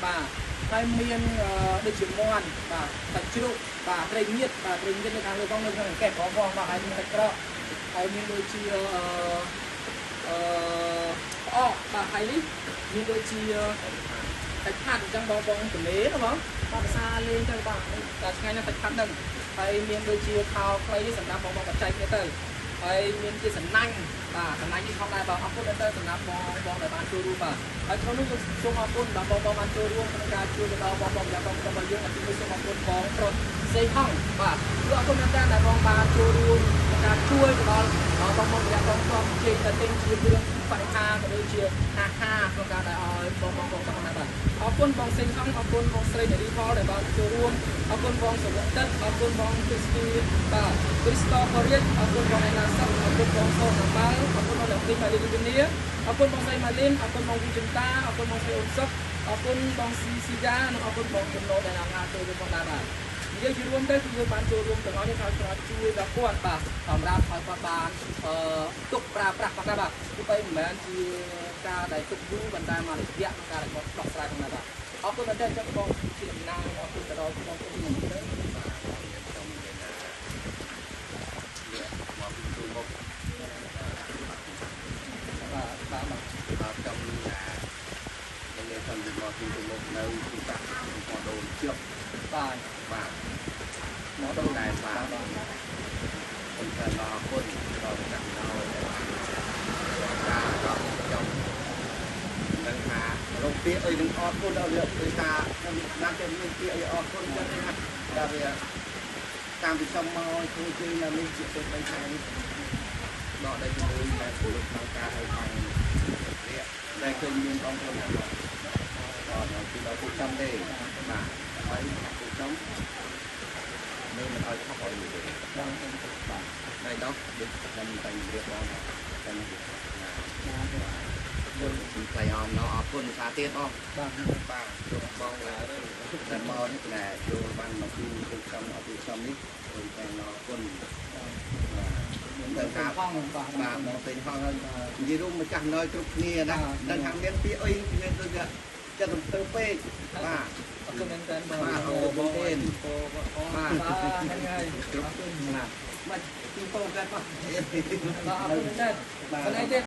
បាទហើយមានដូចជាមាន់បាទសាច់ជ្រូកបាទត្រីងៀតបាទត្រីងៀតនៅខាងលើផងនៅក្នុងកេះផងផងបាទហើយមានសាច់ក្រកហើយមានដូចជាអឺអឺផ្អកបាទហើយនេះមានដូចជាសាច់ផាត់អញ្ចឹងបងបងទលេណាបងបាទភាសាលេងទៅបាទតែឆ្ងាញ់ណាស់សាច់ផាត់ហ្នឹងហើយមានដូចជាខោខ្លីនេះសម្រាប់បងបងបច្ចេកនេះទៅហើយមានជាសំណាញ់បាទសំណាញ់នេះផងដែរបាទអរគុណដល់ទៅសម្រាប់បងបងដែលបានចូលរួមបាទហើយក្នុងនោះខ្ញុំសូមអរគុណដល់បងបងបានចូលរួមក្នុងការជួយទៅដល់បងបងយ៉ាងបងរបស់យើងអទីមួយសូមអរគុណបងប្រុសសេងហងបាទគឺអរគុណមែនទែនដែលបងបានចូលរួមក្នុងការជួយទៅដល់បងបងយ៉ាងបងបងជ័យទៅទិញជាគ្រឿងបរិខាក៏ដូចជាអាហារក្នុងការដែលឲ្យបងបងបងបងបាទអរគុណបងសេងហងអរគុណបងស្រីនារីផលដែលបានចូលរួមអរគុណបងសុវត្ថិអរគុណបងគ្រីស្ទីបាទគ្រីស្តូហ្វរៀតអរគុណបងអេណាសុកអរគុណបងសូណាម៉ៅអរគុណបងលោកទីម៉ាលីវិនីអរគុណបងស្រីម៉ាលីនអរគុណបងវិចិន្តាអរគុណបងស្រីអូនសុកអរគុណបងស៊ីស៊ីយ៉ានិងអរគុណបងចំណូលដែលបានចូលរួមផងដែរបាទនិយាយជារួមទៅគឺយើងបានចូលរួមទាំងអស់នេះហើយគាត់ជួយដល់គាត់បាទសម្រាប់ឲ្យគាត់បានអឺទុកប្រើប្រាស់ផងដែរបាទទោះបីមិនមែនជាការដែលទុកយូរប៉ុន្តែមករយៈក្នុងការដែលគាត់ដោះស្រាយផងដែរបាទអរគុណមែនទែនចឹងបងជាតំណាងអរគុណទៅដល់បងប្អូនទាំងទៅ បាទខ្ញុំមាននេះមកពីទូមុខ បាទបាទបាទ បាទខ្ញុំណាខ្ញុំខ្ញុំមកពីទូមុខនៅទីតាំងមកដូនជឹក បាទ បាទ មកដល់ តែបាទខ្ញុំតែអរគុណដល់ចាស់ដល់ដែលបានការដល់ខ្ញុំនឹងថារកពាក្យអីនឹងអរគុណដល់វាគឺថាខ្ញុំណាស់តែមានពាក្យអីអរគុណចឹងណាដល់វាតាមពីខ្ញុំមកជួយជួយនៅនេះជាទៅ3ខែនេះដកដៃជាមួយតែពលក្នុងការឲ្យខាងនេះតែឃើញមានបងប្អូនណាស់ដល់ពីដល់ពួកខ្ញុំទេបាទហើយពួកខ្ញុំនេះមិនឲ្យខុសឲ្យទេ បង បាទហើយដល់ដូចខ្ញុំតែរៀបបងថាតែណាយើងពីផ្លៃអមណអរគុណសាទៀតអស់ បាទ បាទលោកបងតែមកនេះណែចូលបានមកពីពួកខ្ញុំអត់ពីខ្ញុំនេះខ្ញុំតែអរគុណបាទ តែការផងបាទ បាទមកពេញហងហើយនិយាយរួមម្ចាស់ណយគ្រប់គ្នាណាដឹងថាមានពាក្យអីមានដូចចិត្តទៅពេកបាទ អរគុណមែនទែនបង បាទអរគុណទេ បាទហ្នឹងហើយ គ្រប់ណាមកទីពោកាត់មក បាទអរគុណមែនទែន បាទ ប៉ុន្តែទេ